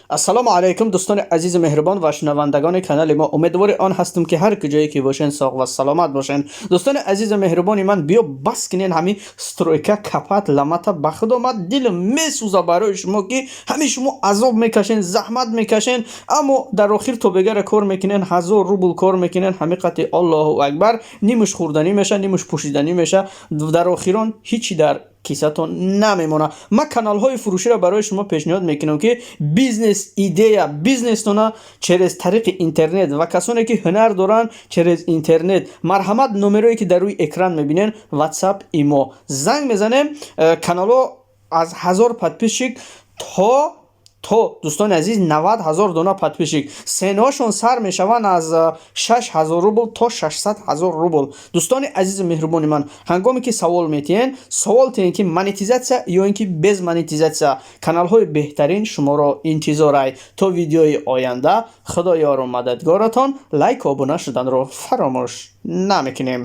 Ассалому алайкум, дӯстони азизу меҳрубон ва шунавандагони канали мо. Умедвори он ҳастам, ки ҳар куҷое ки бошен, соғ ва саломат бошен. Дӯстони азизу меҳрубони ман, биё, бас кунен ҳамин стройка копать, ломать. Ба худо, ман дилам месӯза барои шумо, ки ҳамин шумо азоб мекашен, заҳмат мекашен, аммо дар охир то бегара кор мекунен, 1000 рубл кор мекунен. Ҳамиқати Аллоҳу акбар, нимуш хӯрданӣ меша, нимуш пӯшиданӣ меша, дар охирон ҳичи дар кисатон намемонад. Ман каналҳои фурӯширо барои шумо пешниҳод мекунам, ки бизнес идея, бизнестона через тариқи интернет ва касоне ки ҳунар доранд, через интернет. Марҳамат, номерое ки дар рӯи экран мебинен, WhatsApp, имо, занг мезанем. Каналҳо аз 1000 подписчик то, дӯстони азиз, 90 000 дона подписчик. Ценаҳошон сар мешаванд аз 6000 рубл то 600 000 рубл. Дӯстони азизу меҳрубони ман, ҳангоме ки савол метиҳен, савол тиҳен, ки монетизатсия ё ин ки без монетизатсия. Каналҳои беҳтарин шуморо интизорай. То видеои оянда, Худо ёру мададгоратон. Лайк, обуна шуданро фаромӯш намекунем.